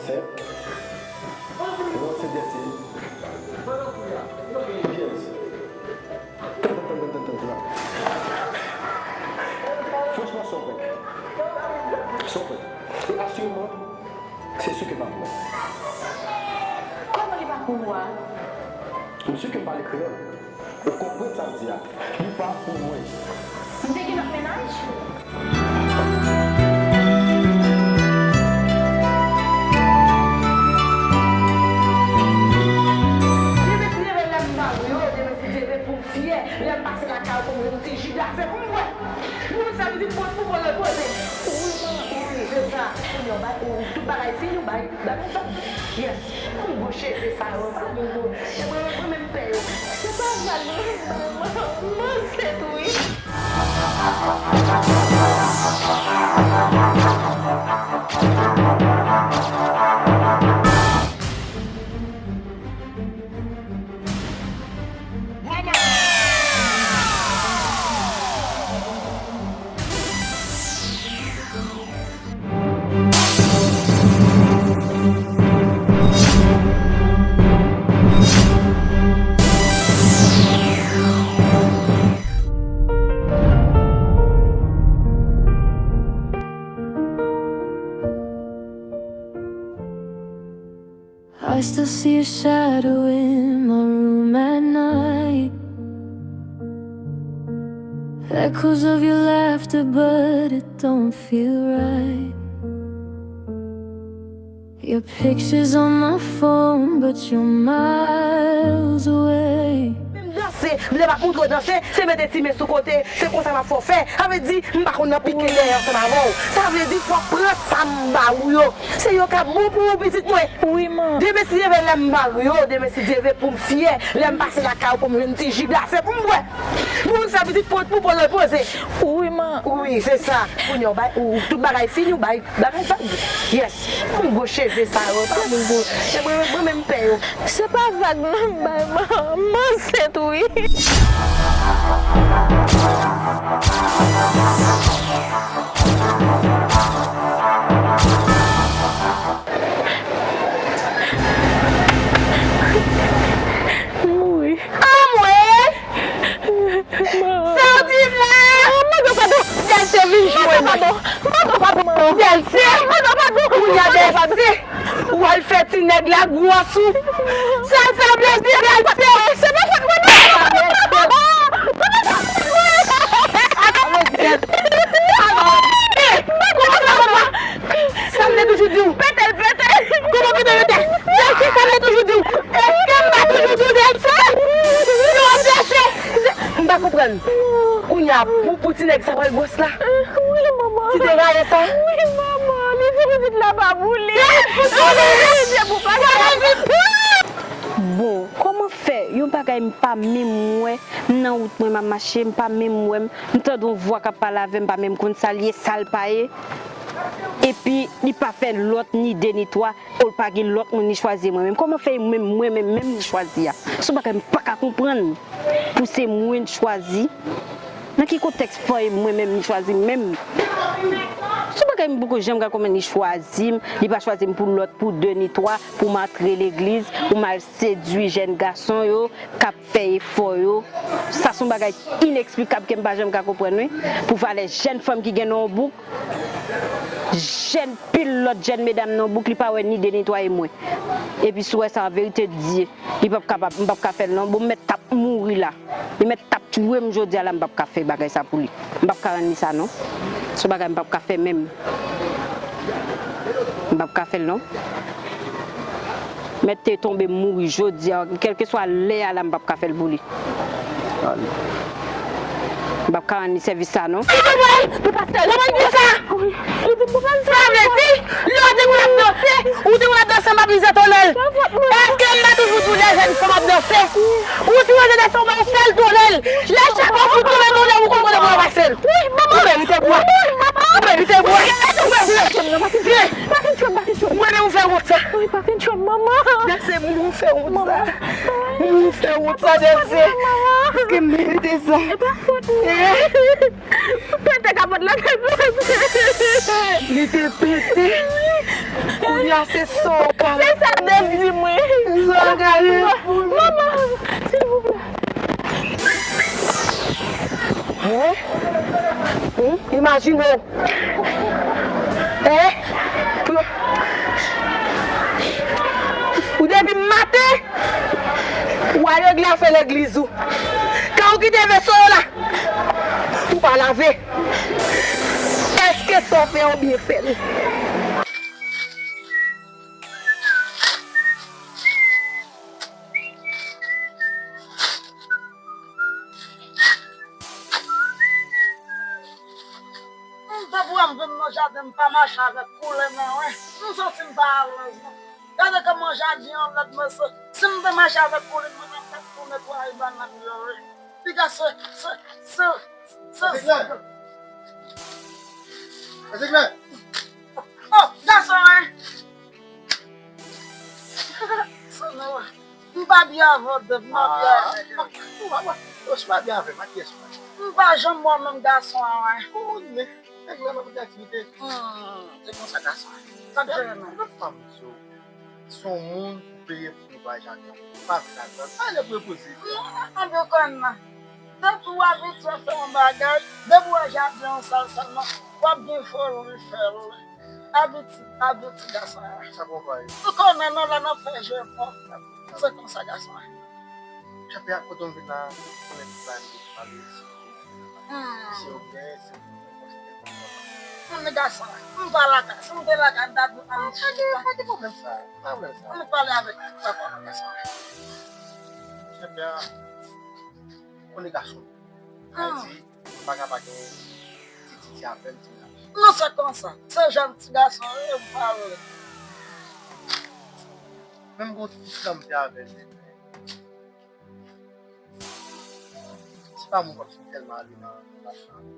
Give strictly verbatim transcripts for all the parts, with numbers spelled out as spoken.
Sèt. Lanse dètye. Pyès. Tan, tan, tan, tan, tan, tan, tan. Franchman, sa w kwè? Sa w kwè? E asireman, se si ke pa pou mwen. Kòman li pa pou ou a? M si ke m pale kreyòl. Ou konprann sa m di a? Li pa pou mwen. M te gen lòt mennaj? Demen si Dye vle, lè m marye, demen si Dye vle, pou m fyè, lè m pase lakay ou pou m jwenn yon ti jus d'afè pou m bwè. Pou moun sa vin di pòt pou bò lè poze. Wi, man, wi, se sa. Kounye a, ou bay, ou, tout bagay fini, ou bay, bay yon fèt. Yes. Pou m gwo cheve sa yo, pa moun gwo. E mwen, mwen menm pè yo. Se pa vag non, manman, m ansent wi. I still see your shadow in my room at night. Echoes of your laughter, but it don't feel right. Your picture's on my phone, but you're miles away. Menm danse, m lè m ap montre w danse, se mete ti men sou kote, se konsa m ap fè w fè. Sa vle di, m pa konn nan pike dèyè ansanm avè w. Sa vle di, fò w pran sa m ba ou yo. Se yo k ap bon pou ou, pitit mwen. Wi, man. Demen si Dye vle, lè m marye w, demen si Dye vle, pou m fyè, lè m pase lakay ou pou m jwenn ti jus d'afè pou m bwè. Pou moun sa pitit pòt pou bò lè poze. Wi, man. Wi, se sa. Kounye a, ou bay, ou, tout bagay fini, ou bay, bagay fini. Yes. Pou m gwo cheve sa yo, pa moun gwo. Se mwen, mwen menm pè yo. Se pa vag non m bay, man. M ansent wi. Mouri. Anmwe! Sa w di m la? Manman, padon! Dèlse vin jwenn mwen. Manman, padon! Manman, padon! Dèlse! Manman, padon! Kounye a Dèlse! Ou al fè ti nèg la gwòs ou. Sa l fè w plezi, Dèlse. Se pa fòt mwen, non. Sa m te toujou di w. Pete l, pete. Kòman pete, pete? Dèlse, sa m te toujou di w. Èske m pa toujou di w, Dèlse? Non, Dèlse. M pa konprann. Kounye a, pou, pou ti nèg sa pral gwòs la? Wi, manman. Ti deraye sa? Wi, manman. Li di pitit la pa pou li. Li di pou pa. Bon, kòman fè yon bagay m pa menm wè, m nan wout mwen m ap mache, m pa menm wè, m, m tande yon vwa k ap pale avè m, m pa menm konn sa l ye, sa l pa ye. Epi, li pa fè lòt ni de ni twa, o l pa gen lòt moun li chwazi e mwen menm. Kòman fè e mwen menm, mwen menm, menm li chwazi a? Se yon bagay m pa ka konprann. Pou se mwen l chwazi? Nan ki kontèks fò e mwen menm li chwazi m menm? Se yon bagay m poko janm ka konprann, li chwazi m, li pa chwazi m pou lòt, pou de ni twa, pou m antre legliz, pou m al sedui jèn gason yo, k ap fè efò yo. Sa se yon bagay ineksplikab ke m pa janm ka konprann wi. Pou valè jèn fanm ki gen nan yon bouk, jèn pil lòt jèn medam nan yon bouk, li pa wè ni de ni twa e mwen. Epi si w wè sa, an verite de Dye, li p ap kapab, m p ap ka fè l non. Bon, m mèt t ap mouri la. Li mèt t ap tchwe m jodi a la, m p ap ka fè bagay sa pou li. M p ap ka rann li sa non. Se yon bagay m p ap ka fè menm. M p ap ka fè l non. Mèt te tonbe m mouri jodi a, kèlkeswa lè a la, m p ap ka fè l pou li. M p ap ka rann li sèvis sa non. Pou pastè, kòman l di sa? Sa vle di, lè w te konn ap danse, ou te konn ap danse anba plizyè tonnèl. Èske m pa toujou di w lè jèn fanm ap danse? Ou sipoze danse anba yon sèl tonnèl. Lè chak ou fout tonbe tonnèl, ou konn kote pou w pase l. Wi, manman. Ou merite bwa. Wi, manman. Ou merite bwa. Ou merite bwa. Pa fin tchwe m, pa fin tchwe m, pa fin tchwe m. Mwen menm ou fè wont sa. Wi, pa fin tchwe m, manman. Danse moun ou fè wont sa. Moun ou fè wont sa, danse. Manman. Èske m merite sa? E pa fòt mwen. Pete kapòt la te pete. Li te pete. Kounye a se sa w ka... Se sa Dev di mwen. Sa w ka reponn. Manman, silvouplè. Hein? Hmm? Imajine w. Hein? Ou depi maten, w al regle afè legliz ou. Kan w kite veso w la, ou pa lave. Èske sa w fè a w byen fè l? M te pou wè m vin nan jaden, m pa mache avèk koulè nan wen. M santi m pa alèz non. Gade kòman jaden an lèd mesye. Si m te mache avèk koulè mwen, m ap fèk pou netwaye bannann yo wi. Piga se, se, se, se. Reziklè! Reziklè! Oh, gason an! Sonora, m pa byen avè w, Dev, m pa byen avè w. Ou pa, ou pa, ou pa byen avè m, ak kiyès ou pa? M pa janm wè menm gason an, wi. Konnen, nèg la pa pou aktivite. Hmm, se konsa gason an. Sa k jere nou? Lòt fwa m di w, se yon moun pou peye pou netwayaj jaden an. Ou pa vin ladan l. Ale pou repoze. Non, ann de kòn nan. Depi w abitye fè yon bagay, depi w wè jaden an sal sèlman, w ap gen foli fè l. Abitid, abitid gason an. Sa konprann. Ou konnen non, lè n ap fè jefò. Se konsa gason an. Chanpè a, kote m vin la, konnen tout bagay m te pale. Hmm. Si yo gen, si yo gen, konsidere kòm papa. Moun gason an, m pa lakay. Si m te lakay, m ta di w ann chita. Pa gen, pa gen pwoblèm sa. Pa gen pwoblèm sa. M pale avèk papa gason an. Chanpè a, konnen gason. Hmm. Sa vle di, m pa ka pa gen ti, ti, ti apèl, ti apèl. Non, se konsa. Se jèn ti gason, wi, m pale. Menm gon ti, ti dam te avè l. Se pa moun k ap fin tèlman ale nan, nan machin.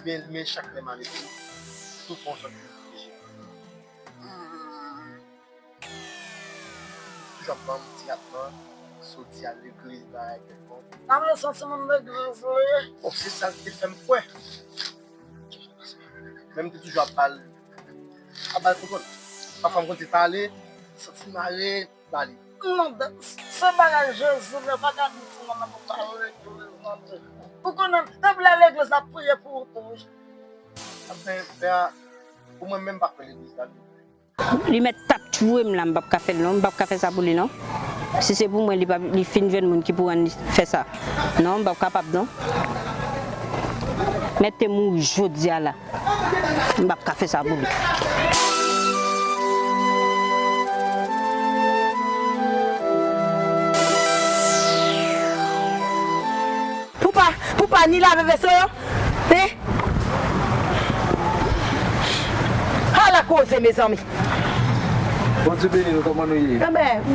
Men, men chak lè m ale tou, tou fè yon sòt de pije. Hmm. Toujou ap ban m ti atman, soti al legliz, bagay kèlkonk. Sa vle santi moun legliz, wi. Bon, se sa l te fè m kwè. Men m te toujou ap ba l, ap ba l kontwòl. Pafwa m konn te pale, santi m mare, ba li. Non, se bagay Jezi, men pa ka di timoun nan pou pa al legliz, non. Ou konnen, depi l al legliz, l ap priye pou ou tou, wi. Anfen, pè a, pou mwen menm, m pa kwè legliz la. Li mèt t ap tchwe m la, m p ap ka fè l non, m p ap ka fè sa pou li non. Si se pou mwen, li pa, li fin jwenn moun ki pou rann li fè sa. Non, m p ap kapab non. Mèt te mouri jodi a la. M p ap ka fè sa pou li. Pou pa, pou pa ni lave veso yo? Hein? Ala koze, mezanmi. Bondye beni nou, kòman nou ye? Enben,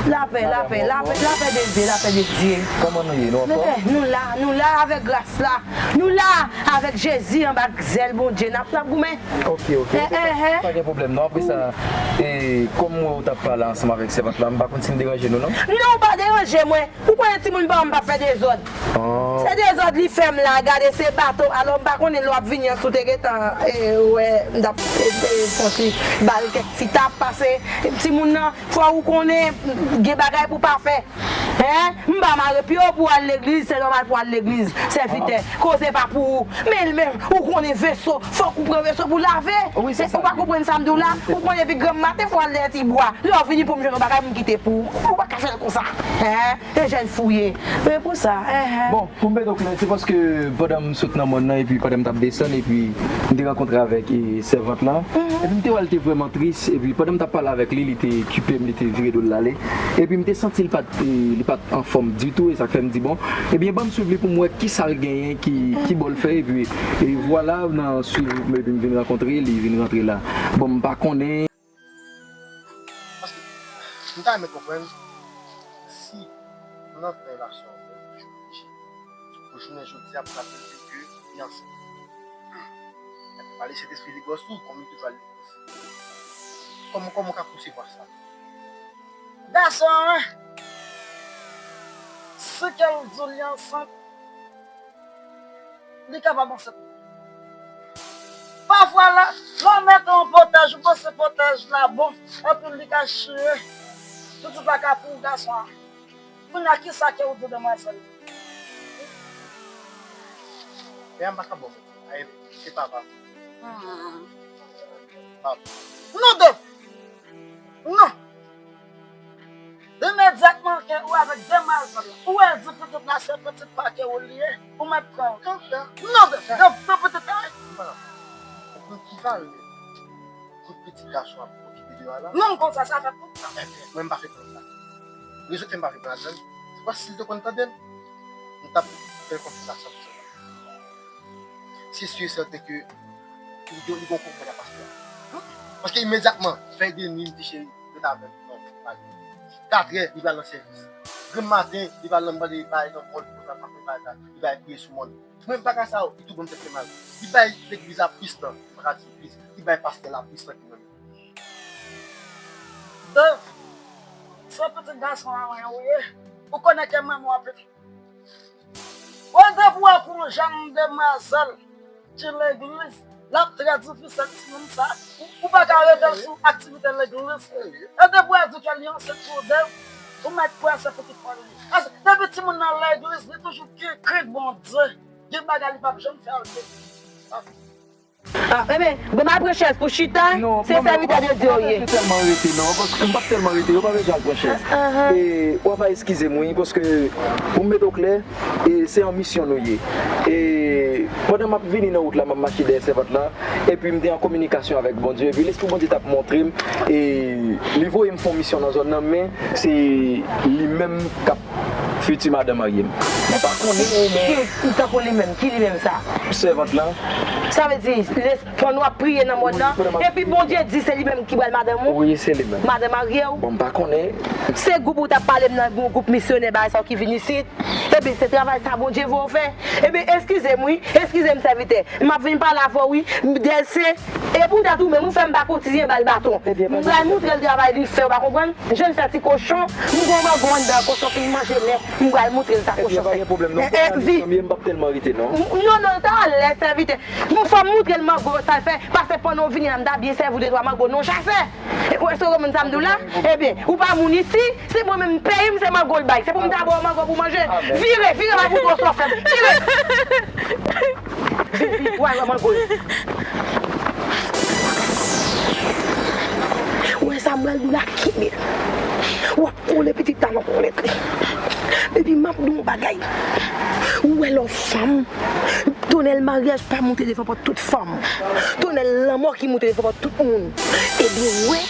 lapè, lapè, lapè, lapè de Dye, lapè de Dye. Kòman nou ye? Nou anfòm? Enben, nou la, nou la avèk gras la. Nou la avèk Jezi anba zèl Bondye. N ap, n ap goumen. Ok, ok, ok. Pa gen pwoblèm non. Apre sa, e, kòm mwen ou t ap pale ansanm avèk sèvant la, m pa konn si m deranje nou non. Non, ou pa deranje mwen. Ou konnen timoun pa m p ap fè dezòd. Se dezòd li fè m la, gade se bato. Alò m pa konnen lè w ap vini an si w te gentan, e, wè m t ap, e, e, fon ti ba l kèk ti tap, pase timoun nan, fò ou konnen gen bagay pou pa fè. Hein? M pa mare pye w pou w al legliz, se nòmal pou w al legliz. Sèvitè, koze pa pou ou. Men, men, ou konnen veso, fòk ou pran veso pou lave. Ou pa konprann sa m di w la? Ou konnen depi granm maten fò w al dèyè ti bwa. Lè w vini pou m jwenn yon bagay pou m kite pou ou. Ou pa ka fè l konsa. Hein? E jèn fou w ye. Men pou sa, enhen. Bon, pou m mete w klè, se paske pandan m sot nan mòn nan, epi pandan m t ap desann, epi m te rankontre avèk, e, sèvant lan. Epi m te wè l te vrèman tris, epi pandan m t ap pale avèk li, li te kipe m, li te vire do l l ale. Epi m te santi l pa t, e, li pa t anfòm ditou, e sa k fè m di, bon, ebyen, ban m swiv li pou m wè kisa l genyen, ki, ki bò l fè, epi, e vwala, nan swiv, epi m vin rankontre li, vin rantre la. Bon, m pa konnen. Paske, m ta renmen konprann si m nan relasyon avè w, ou oblije pou jounen jodi a pou ta vin di ke li ansent. Epi pale Sentespri li gwòs tou, kòm li toujou al legliz. Kòman, kòman w ka konsevwa sa? Gason an, si ke l di w li ansent, li kapab ansent. Pa Vwala, lè w mete yon pwotèj, ou panse pwotèj la bon, anpil li ka chire. Pitit la ka pou gason an. Kounye a, kisa ke ou di demwazèl? Men m pa ka bon. Ay, se papa. Hmm. Papa. Non, de. Non. Imedyatman ke ou avèk demwazèl la, ou wè di pitit la se pitit pa ke ou li ye, ou mèt pran l. Non, de, de, de pitit la. Ou konn ki valè tout pitit gason ap okipe de a la? Non, m konn sa, sa fèt tout tan. Mwen, m pa fè konn sa. Rezon ke m pa fè konn sa, se paske si l te konn tande m, m t ap fè l konfyans a san pou san. Se si e sèten ke li gen, li gen yon konprann ak pastè a. Paske imedyatman, fèy de nwi, m di cheri, ret avè m. Non, pa li. Katrè, li pral nan sèvis. Granm maten, li pral nan mande bagay nan mòn, pou sa, pa fè bagay la, li bay priye sou mòn. Mwen, bagay sa yo, li tou ban m tèt fè mal. Li bay legliz la plis tan, m pa ka di plis, li bay pastè la plis tan ke mwen menm. Dev, se pitit gason an mwen ou ye. Ou konnen ke manman w ap Wè depi w wè pou yon jèn demwazèl ki legliz, l ap trè difisil timoun sa. Ou, ou pa ka rete l sou aktivite legliz. E depi w wè di ke li ansent pou Dev, ou mèt kwè se pitit pa w li ye. Paske depi timoun nan legliz, li toujou ki krenk Bondye. Gen bagay li p ap janm fè al byen. Ah, enben, bon, m al pran chèz pou chita, se sèvitè de Dye w ye. Non, manman, m pa tèlman rete, non, paske m p ap tèlman rete, yo pa bezwen al pran chèz. E, w ap eskize m, wi, paske pou m mete w klè, e, se an misyon nou ye. E, pandan m ap vini nan wout la, m ap mache dèyè sèvant la, epi m te an kominikasyon avèk Bondye, epi Lespri Bondye t ap montre m, e, li voye m fè yon misyon nan zòn nan, men se li menm k ap fiti madan marye m. M pa konnen, men. Ki, tankou li menm, ki li menm sa? Sèvant lan. Sa vle di, pandan w ap priye nan mòn nan, epi Bondye di se li menm ki pral madanm ou? Wi, se li menm. Madanm marye w? Bon, m pa konnen. Se gwoup ou t ap pale m nan, yon gwoup misyonè, bagay sa yo ki vin isit. Ebyen, se travay sa Bondye voye w fè. Ebyen, eskize m, wi. Eskize m, sèvitè. M ap vin pale avè w, wi. M dèse. E poutèt ou menm, ou fè m pa kotize bal baton. M pral montre l travay li fè, ou pa konprann? Jan l fè ti kochon, m gon mango anndan kochon fin manje lè, m pral montre l sa kochon fè. Ebyen, pa gen pwoblèm, non. Fò m ale, zanmi, m p ap tèlman rete, non. Non, non, ta alèz, sèvitè. Bon, fò m montre l mango sa l fè, paske pandan w vini la, m ta byen sèvi w de twa mango, non, chasè. E, ou, èske w konprann sa m di w la? Ebyen, ou pa moun isi, se mwen menm, peyi m, se mango l bay. Se pou m ta ba w mango pou manje. Vire, vire, m ap montre w sa w fè m. Vire! Vire, vire, w a wè mango yo. Ou wè sa m pral di w la, kenbe l. W ap kole pitit la nan kolèt li. Epi m ap di w yon bagay. Ou wè lè w fanm, tonèl maryaj pa moute devan pòt tout fanm. Tonèl lanmò ki moute devan pòt tout moun. Ebyen, w wè,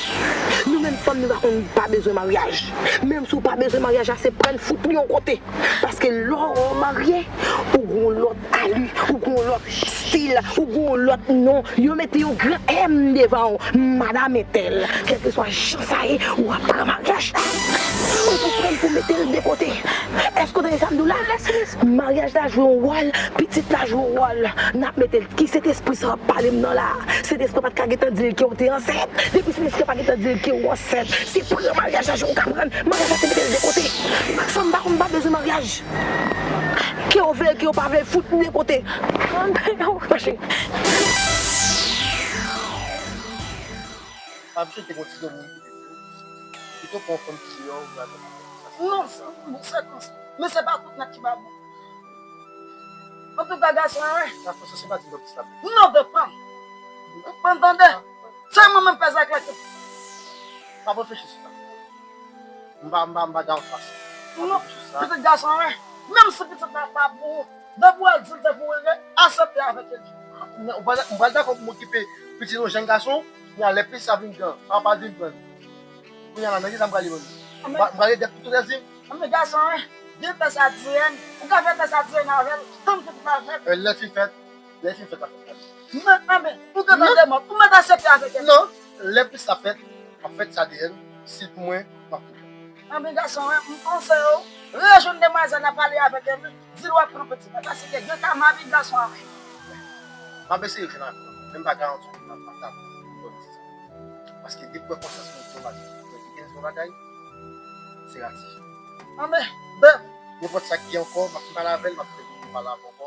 nou menm fanm, nou pa konn pa bezwen maryaj. Menm si w pa bezwen maryaj la, se pran fout li yon kote. Paske lè w marye, ou gon lòt ali, ou gon lòt stil, ou gon lòt non. Yo mete yon gran M devan w, madanm entèl. Kèlkeswa jan sa ye, w ap pran maryaj la. Ou pou pran l pou mete l de kote. Èske w tande sa m di w la? Maryaj la jwe yon wòl, pitit la jwe yon wòl. N ap mete l. Ki Sentespri sa w ap pale m nan la? Sentespri pa t ka gentan di l ke w te ansent. Depi Sentespri pa gentan di l ke w ansent, se pran maryaj la jan w ka pran l. Maryaj la se mete l de kote. Fanm pa konn pa bezwen maryaj. Ke w vle l, ke w pa vle l, fout de kote. Mache. Absye te gon ti zanmi ki te di, pito pran yon fanm ki deyò, ou pral pran yon fanm ki sa. Non, se, se konsa. Men se pa tout nèg ki pa bon. Antouka, gason an, wi. Sa fò se pa ti zanmi sa. Non, de pa. Ou konn tande? Se mwen menm pèse ak lèk. Pa reflechi sou sa. M pa, m pa, m pa dakò ak sa. Non, pitit gason an, menm si pitit la pa pou ou, depi w al di l se pou ou li ye, aksepte avèk li. M pral, m pral dakò pou m okipe pitit yon jèn gason, kounye a lè pitit sa vin gran, papa di m pran l. Kounye a la, nan ki sa m pral li ban li? M pral, m pral ede tout trèzim. Anben gason an, gen tès A D N, ou ka fè tès A D N avè l, tann pitit la fèt. Lè l fin fèt, lè l fin fèt la fèt. Men, anben, ou gentan demò, ou mèt aksepte avèk li. Non, lè pitit sa fèt, m ap fè tès A D N, si l pou mwen, m ap pou li. Anben gason an, m konseye w, rejwenn demwazèl la, pale avèk li, di l w ap pran pitit la, paske gen ka m ap vin gason an. M ap eseye jwenn avè l, men m pa garanti w m ap, m ap ta bon ti sa. Paske depi w wè konsyans mwen di yon bagay, mwen di gen yon bagay, se ratifye. Anben, bèf. Nenpòt sa ki gen ankò, m ap pale avè l, m ap fè l pale avè w ankò.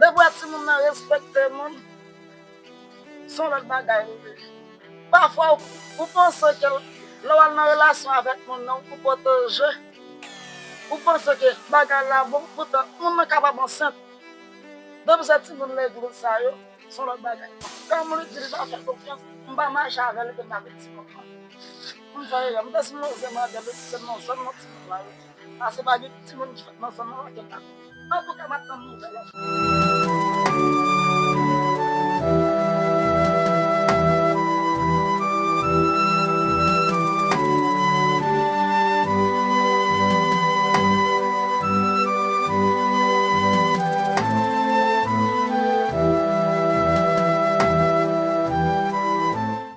Depi w wè timoun nan respekte moun, se yon lòt bagay li ye. Pafwa, ou, ou panse ke lè w al nan relasyon avèk moun nan, ou pwoteje, ou panse ke bagay la bon, poutan moun nan kapab ansent. Depi se timoun legliz sa yo, se yon lòt bagay. Kòm li di li pa fè konfyans, m pa mache avè l epi m pa vin timoun nan. M fè erè, m te sipoze mande l si se nan zòn nan timoun la rete. Paske pa gen timoun ki fèt nan zòn nan la ke l ta konnen. Antouka, m ap tann nouvèl ankò.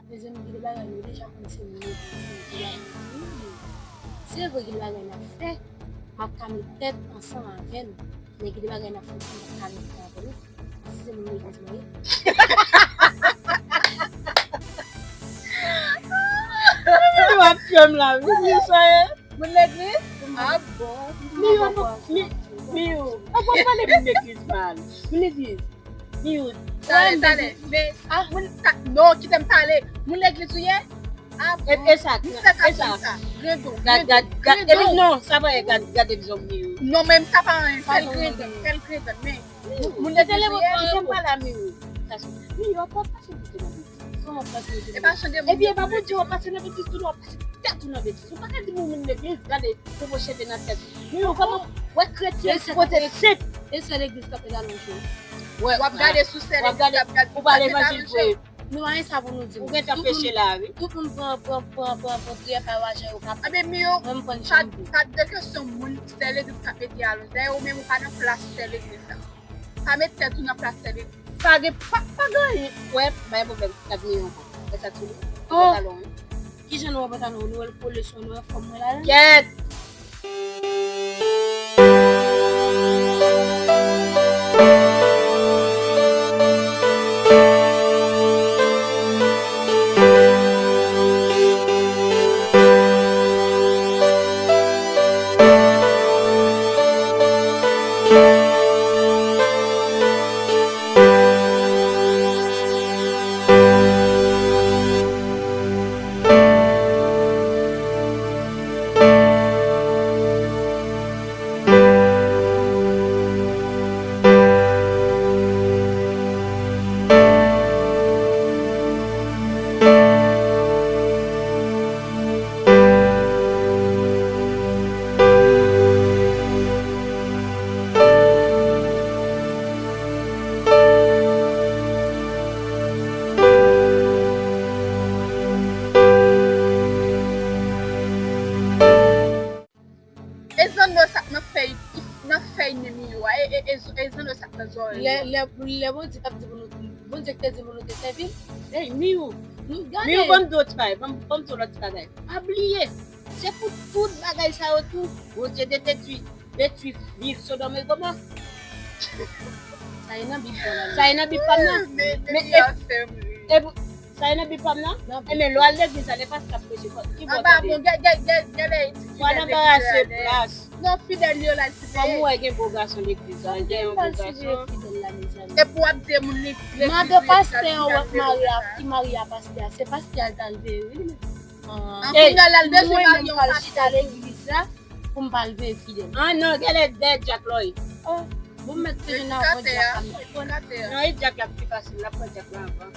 Mezanmi, gen de bagay nou deja konnen se nou menm ki fè bagay sa. Se vre, gen de bagay n ap fè, m ap ka met tèt ansanm avè nou. Men gen de bagay n ap fè, m ap ka met tèt avè nou. Si se moun legliz mwen ye. Ou ap tchwe m la, wi, wi, sa ye. Moun legliz? Ah bon. Miyo, mi, Miyo. Apa w pale moun legliz mal? Moun legliz. Miyo. Talè, talè. Men, ah, moun ta, non, kite m pale. Moun legliz ou ye? Ah bon. E, e sa, m fèk aprann sa. Grendon, gad, grendon, gad, gad, epi grendon. Non, sa pa ye, gad, gade vizyon Miyo. Non, men sa pa anyen, fè l grendon, fè l grendon, men moun legliz ou ye? Kite m pale a Miyo. Miyo, apa w pase pou te nan legliz? Kòman pase yo te... E pa chan de moun. Epi e pa Bondye w ap pase nan betiz tou non, w ap pase tèt ou nan betiz. Ou pa ka di moun vin legliz, gade, pou pran cheve nan tèt. Men yo kòman wè kretyen sipoze senp. E sè legliz k ap pede alonje w. W ap gade sou sè legliz k ap gade, ou pa levanjil vre. Nou pa gen sa pou nou di. Ou gentan peche la, wi. Tout moun pran, pran, pran, pran, pran priyè pa yo ajan yo ka pran. Anben, men yo, pa, pa de kesyon moun sè legliz k ap pede alonje. Dayè, ou menm ou pa nan plas sè legliz la. Pa met tèt ou nan plas sè legliz. Pa gen, pa, pa gen anyen. Wè, pa gen pwoblèm. Gad Miyo ankò. Wè sa ti wi. Oh! Pantalon wi. Kijan nou wè pantalon? Nou wè l kole sou nou, wè fòm mwen ladan? Kèt! Lè, lè, lè Bondye t ap di pou nou, Bondye ki te di pou nou te sèvi l. Ey, Miou. Gade. Miou, ban m di w ti bagay, ban m, ban m di w lòt ti bagay. Pa bliye, se pou tout bagay sa yo tou, Bondye te detwi, detwi vil Sodòm e Gomò. Sa e nan Bib pa m nan. Sa e nan Bib pa m nan. Men, men, men, e, e pou, sa e nan Bib pa m nan? Nan Bib. Enben, lè w al legliz la, lè pastè ap preche, ki bò w tande? Anba, bon, gen, gen, gen, gen lè etidye. W al anbarase plas. Non, fidèl yo la, l siveye. Kòm ou wè gen bo gason legliz la, gen yon bo gason. Epi w ap di moun legliz. Madan pastè an wè k marye a, ki marye a pastè a, se pastè a l t al veye, wi, li menm. An kounye a l al bezwen marye yon pastè. Mwen menm pral chita legliz la pou m pral veye fidèl. Ah non, genlè dèyè dyak la w ye. Oh, bon, m mèt toujou nan avè dyak la, m konn. Non, e dyak la ki pi fasil, l ap pran dyak la anvan.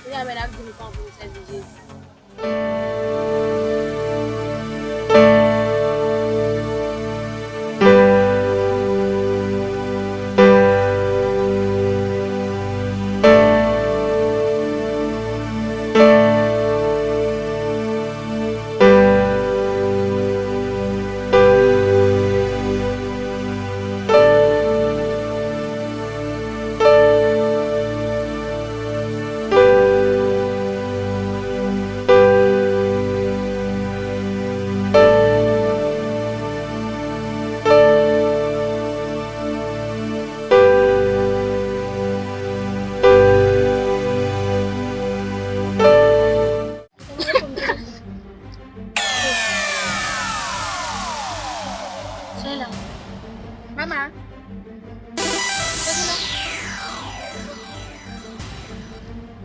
Kounye a, men n ap di m kòman pou m sèvi Jezi. Sela. Mama. Sa gen la?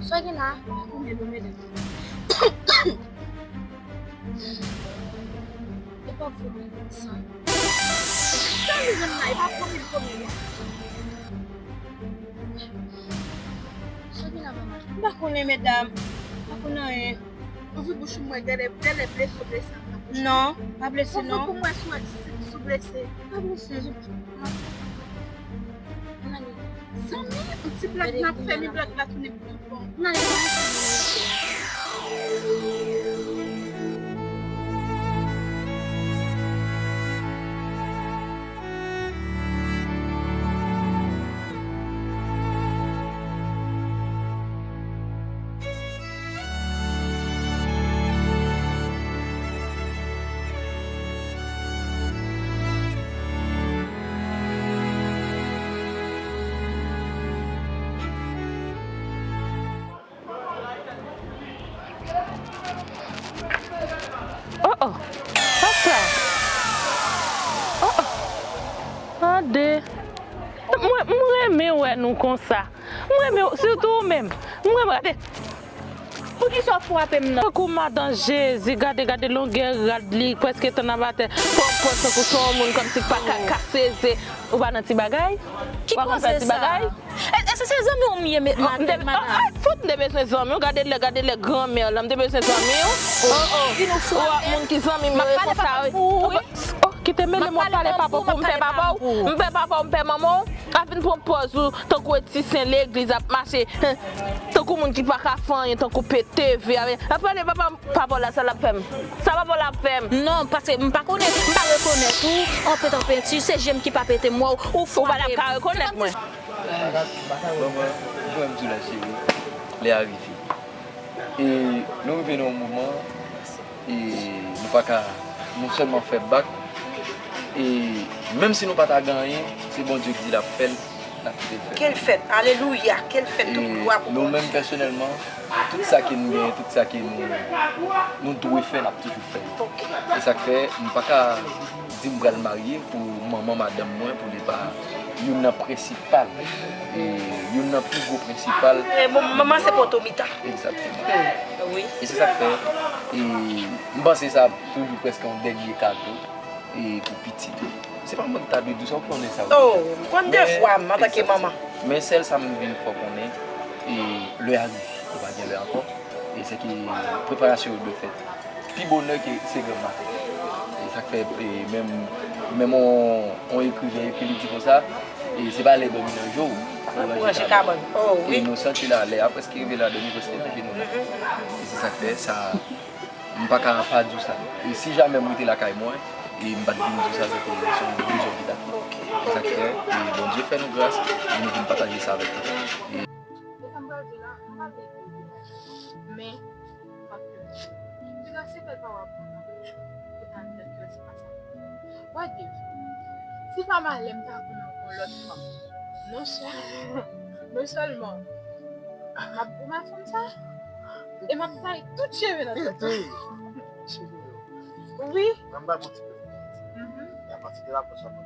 Sa gen la? Konbyen nou mete? E pa vomi san. Sa li jwenn la, e pa vomi, vomi la. Sa gen la, mama? M pa konnen, medam. M pa konnen anyen. Ouvri bouch ou, mwen, gade, gade blese, blese ap nan bouch ou. Non, pa blese, non. Ouvri pou mwen, si w wè si, si w blese. Pa blese. Zanmi, yon ti blag n ap fè, men blag la tounen pi bon. Oh, oh. Pastè. Oh, oh. Tande. Mwen, mwen renmen wè nou konsa. Mwen renmen, sitou ou menm. Mwen renmen, gade. Poukisa w frape m nan? Tankou madan Jezi, gade, gade longè rad li, prèske tann ap atè. Pran pòz tankou se yon moun kòmsi k pa ka kase ze. Ou pa nan ti bagay? Ki pòz sa? Ou pa konn fè ti bagay? E, èske se zanmi w m ye, me-, madan, madan? Ay, fout m te bezwen zanmi w. Gade lè, gade lè granmè lan, m te bezwen zanmi w. Oh, oh. Vin ou frape m. Ou wè moun ki zanmi m yo e konsa, wi. Oh, kite mele m, w ap pale papa pou m fè papa w. M fè papa w, m fè manman w. A vin pran pòz ou tankou e ti sen legliz ap mache. Tankou moun ki pa ka fè anyen, tankou pete vè. Ap pale papa m, papa w la, sa l ap fè m. Sa papa w la ap fè m. Non, paske m pa konnen, m pa rekonèt ou, anpent anpenti, se je m ki pa pete m wè w, ou frape m. Ou pa t ap ka rekonèt mwen. Manman, jwenn m di w la, cheri. Lè a rive. E nou rive nan yon moman, e nou pa ka, nou sèlman fè bak. E menm si nou pa ta gen anyen, se Bondye ki di l ap fè l, n ap kite l fè l. Ke l fèt, alelouya, ke l fèt, tout glwa pou Bondye. E nou menm pèsonèlman, tout sa ke nou genyen, tout sa ke nou, nou dwe fè, n ap toujou fè l. Ok. E sa k fè, m pa ka di m pral marye pou manman madanm mwen, pou li pa youn nan prensipal, e youn nan pi gwo prensipal. E bon, manman se poto mita. Egzakteman. Wi. E se sa k fè, e m panse sa toujou prèske yon dènye kado, e pou pitit ou. Se pa mwen ki ta dwe di w sa, ou konnen sa, ou deja. Oh, m konn devwa m antanke manman. Men sèl sa m vin fè w konnen, e lè a rive, ou pa gen lè ankò, e se ke preparasyon yo dwe fèt pi bonè ke se granm maten. E sa k fè, e menm, menm on, on ekriven ekri, li di konsa, e se pa lè dòmi nan je w pou ranje kabann. Oh, wi. E nou santi la, lè a prèske rive, lè a dòmi prèske nan je nou la. E se sa k fè sa, m pa ka pa di w sa. E si jamè m rete lakay mwen, E m pa t vin di w sa, se te, se yon bezwen ki t ap fèt. Sa k fè, e Bondye fè nou gras, e nou vin pataje sa avèk nou. E sa m pral di w la, m pa vle di w, men m ap di w. Piga se bèl pawòl pou nou, pou n al fè kè se pa sa. Wè, Dave, si pa malè m ta konn ankò lòt fanm, non sèl-, non sèlman m ap goumen fanm sa, e m ap taye tout cheve nan tèt ou. Cheve yo. Wi. Mwen m bay bon ti pèp. Mhm. E apati de la pwòch la, mwen.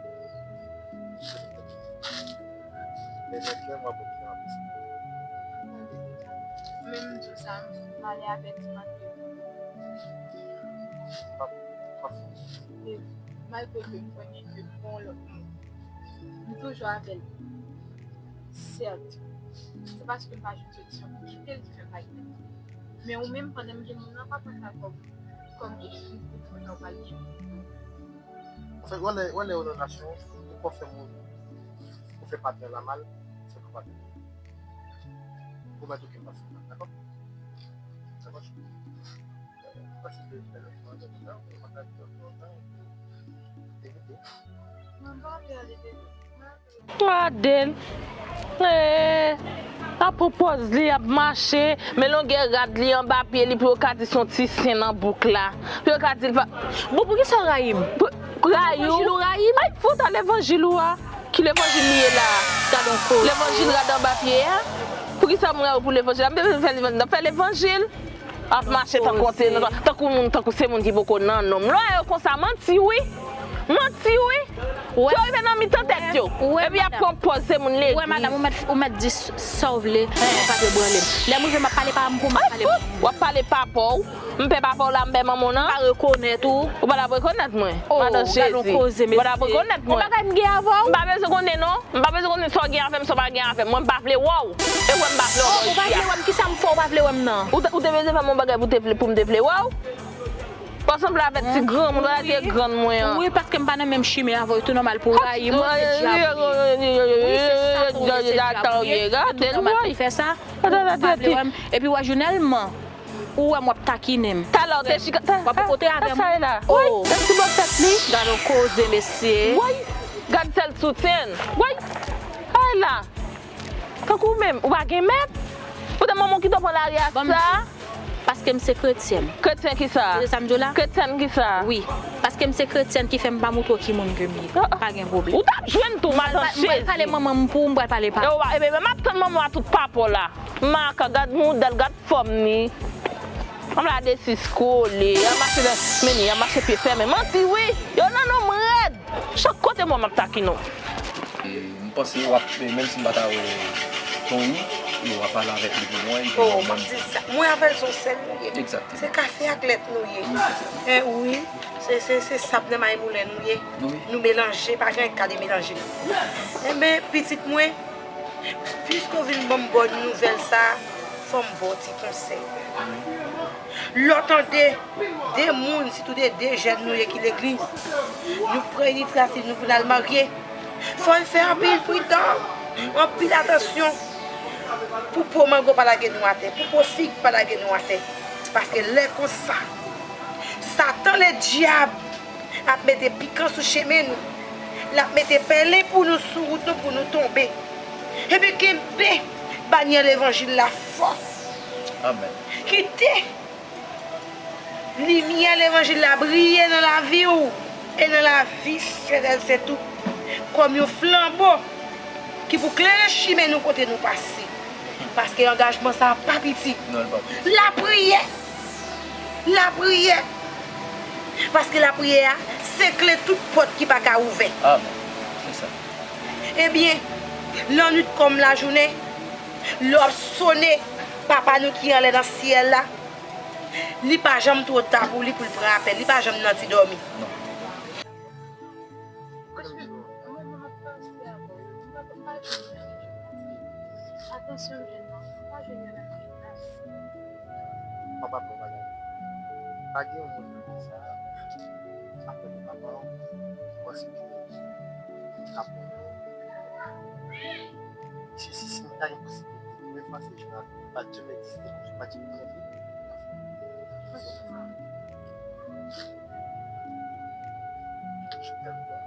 Men mentnan, mwen ap wè ki jan ap pase. Men m di w sa, m ale avèk ti Mateo. M ap, m ap. E malgre ke m konnen ke m gon lòt moun, m toujou avè l. Sèt, se paske m pa jwenn solisyon pou kite l ki fè m pa kite l. Men ou menm, pandan m gen moun nan, pa pran sa kòm, kòm eskiz pou fòt sa w pral gen. Anfèt, wè lè, wè lè ou nan relasyon, ou pa fè moun, ou fè patnè w la mal, se pou patnè w. Pwomèt ou ke m pa fè mal, dakò? Dakò? Pase de bèl fwa, de bèl fwa, de bèl fwa, de bèl fwa. Mwen pa vle ale de Adèl, eh, ap pran pòz li, ap mache, men longè rad li anba pye li pou yo ka di se yon ti sen nan bouk la. Pou yo ka di l pa. Bon, poukisa w rayi m? Pou, rayi w? Levanjil ou rayi m? Ay, fout a levanjil ou a. Ki levanjil li ye la a? Gad on koze. Levanjil rad anba pye a? Poukisa m rayi w pou levanjil la? M te bezwen fè levanjil, m t ap fè levanjil. Ap mache tankou yon te-, tankou moun, tankou se moun ki poko nan nonm. Lè w wè yo konsa, manti wi. Manti wi. Yo rive nan mitan tèt yo. Epi y ap pran pòz se moun legliz. Wè, madanm, ou mèt, ou mèt di s-, sa w vle, men pa debranle m. Lè m rive, m ap pale pa m pou m ap pale pa m. W ap pale papa w. M pè papa w la, m pè manman w nan. Pa rekonèt ou. Ou pa t ap rekonèt mwen. Oh, madan Jezi. Ou pa t ap rekonèt mwen. Yon bagay m gen avè w. M pa bezwen konnen non. M pa bezwen konnen sa w gen avè m, sa w pa gen avè m. Mwen m pa vle wè w. E wè m pa vle wè w. Oh, ou pa vle wè m, kisa m fè w pa vle wè m nan? Ou te, ou te bezwen fè m yon bagay pou te vle, pou m te vle wè w? Ou sanble avèk ti granmoun, ou la te grann mwen an. Wi, paske m pa nan menm chimen avè w, tou nòmal pou w rayi mwen, se djab ou ye. Wi, se sa pou w ye, se djab ou ye, se tou nòmal pou w fè sa. Ou pa vle wè m. Epi w wè jounèlman, ou wè m w ap takinen m. Talè w te chita, ta, w ap pote avè m. Sa e la. Oh. Woy, ti bò tèt li. Gad on koze, mesye. Woy, gad sèl soutyen. Woy, ay la. Tankou w menm, ou pa gen mèt. Poutèt manman w kite w pran lari a sa. Paske m se kretyèn. Kretyen kisa? Tande sa m di w la? Kretyèn kisa? Wi. Paske m se kretyèn ki fè m pa montre w ki moun ke m ye. Ah, ah. Pa gen pwoblèm. Ou t ap jwenn tou, madan Jezi. M pral pale manman m pou ou, m pral pale papa. E w a, e bebe, m ap tann manman w a tout papa w la. Maka, gad moudèl, gad fòm ni. Ann la desi kole, y a mache nan, men ni, y a mache pye fèmen. Manti wi, yo nan nonm rèd. Chak kote mwen m ap takinen w. E, m panse w ap, e, menm si m pa ta wè Tony, e w ap pale avèk li pou mwen, epi w ap di sa. Mwen avè l se yon sèl nou ye. Egzakteman. Se kafe ak lèt nou ye. Wi, se sa. E wi, se, se, se sab nan may moulen nou ye. Wi. Nou melanje, pa gen ka demelanje nou. Enben, pitit mwen, piske w vin ban m bòn nouvèl sa, fò m ba w ti konsèy. Lè w tande de moun, sitou de, de jèn nou ye ki legliz, nou pran inisyativ nou pou n al marye, fò n fè anpil pridan, anpil atansyon pou po mango pa lage nou atè, pou po fig pa lage nou atè. Paske lè konsa, Satan ledyab ap mete pikan sou chemen nou. L ap mete pèlen pou nou sou wout nou pou nou tonbe. Ebyen, kenbe banyè levanjil la fò. Amèn. Kite limyè levanjil la briye nan lavi w e nan lavi Sentèl Sent ou kòm yon flanbo ki pou klere chimen nou kote nou pase. Paske angajman sa a pa piti. Non, li pa piti. Lapriyè! Lapriyè! Paske lapriyè a, se kle tout pòt ki pa ka ouvè. Amèn. Se sa. Ebyen, lannwit kòm lajounen, lè w ap sone Papa nou ki anlè nan syèl la, li pa janm twò ta pou li pou l pran apèl, li pa janm nan ti dòmi. Non. Atansyon, jèn nan, pa jwenn yon lòt klas. Papa bon bagay. Pa gen yon moun nan sa, apre papa w, ki panse ke l ka pran yon. Si, si, si m ta gen posiblite pou efase jan an, li pa t janm egziste, li pa t janm egziste. Franchman. Je t'aime, toi.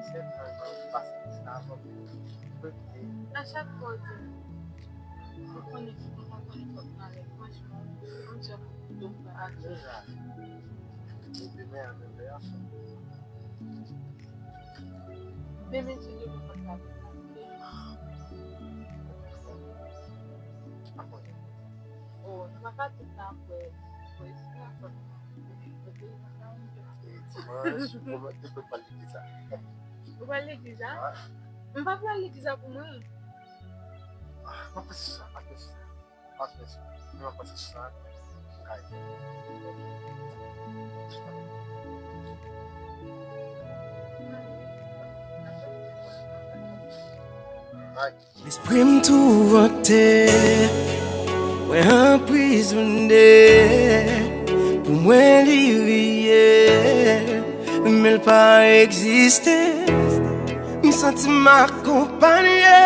Se tan nan pase sa avè w. A chak fwa w di m, ou konnen, ou pa konnen fòk m alèz. Franchman, m di w, m pa alèz. Deja. E demen a menm lè a fè. Demen se demen fòk la vin la. Oh, nou pa ka tout tan ap wè, wè, se la fòt mwen. Dimanch, mwen menm tou, mwen pral legliz la. Ou pral legliz la? Wi. M pa pral legliz la pou mwen. Ah, mwen panse sa, mwen panse sa. Mwen panse sa, mwen panse sa, mwen ka fè. Bye. Lespri m tourante, mwen anprizone. Pou mwen li reyèl, men l pa egziste. M santi m akonpanye.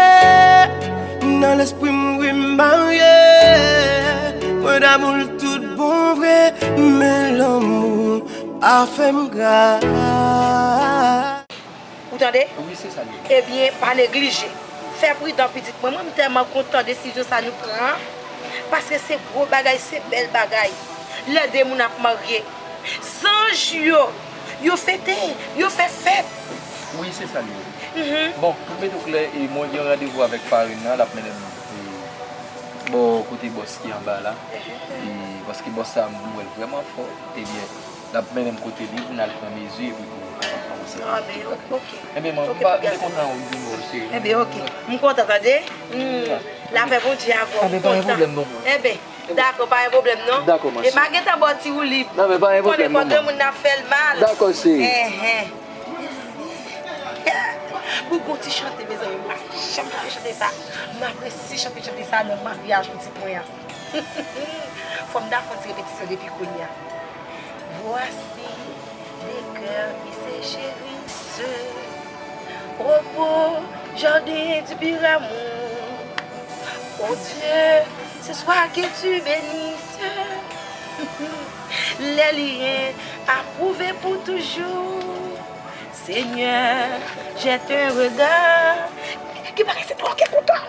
Nan lespri m wi m marye. Mwen damou l tout bon vre, men lanmou a fè m gras. Ou tande? Wi, se sa l ye. Ebyen, pa neglije. Fè pridan, pitit mwen. Mwen, m tèlman kontan desizyon sa nou pran an. Paske se gwo bagay, se bèl bagay. Lè de moun ap marye, zanj yo, yo fete, yo fè fèt. Wi, se sa l ye. Mhm. Bon, pou m mete w klè, e, mwen gen randevou avèk parenn nan, l ap mennen m, e, bò kote bòs ki anba la. Mhm. E, paske bòs sa, m wè l vrèman fò. Ebyen, l ap mennen m kote li pou n al pran mezi epi pou nou kapab kòmanse. Ah, ben, ok. Enben, man, m pa, m te kontan wè w vini, cheri. Enben, ok. M kontan, tande. Hmm. Lapè Bondye avè w. Enben, pa gen pwoblèm, non. Enben, dakò, pa gen pwoblèm, non. Dakò, ma cheri. E pa gentan ba w ti woulib. Non, men pa gen pwoblèm, non. Konnen kò granmoun nan ap fè l mal. Dakò, cheri. Enhen. Pou gon ti chante, mezanmi, m pa janm chante chante sa. M apresye chante chante sa nan maryaj pitit mwen an. Fò m ta fè yon ti repetisyon depi kounye a. Voici des cœurs qui se chérissent au beau jardin du pur amour. Oh Dieu, ce soir que tu bénisses les liens approuvés pour toujours. Seigneur, jette un regard. Ki bagay se twa ki kontan.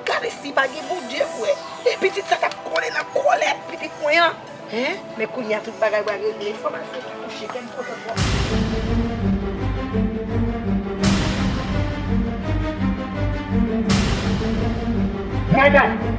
Gade si pa gen Bondye vre. E pitit sa t ap kole nan kòlèt pitit mwen an. Hein? Men kounye a tout bagay pral regle. Enfòmasyon ki kouche, kè m kontan twòp. Gade!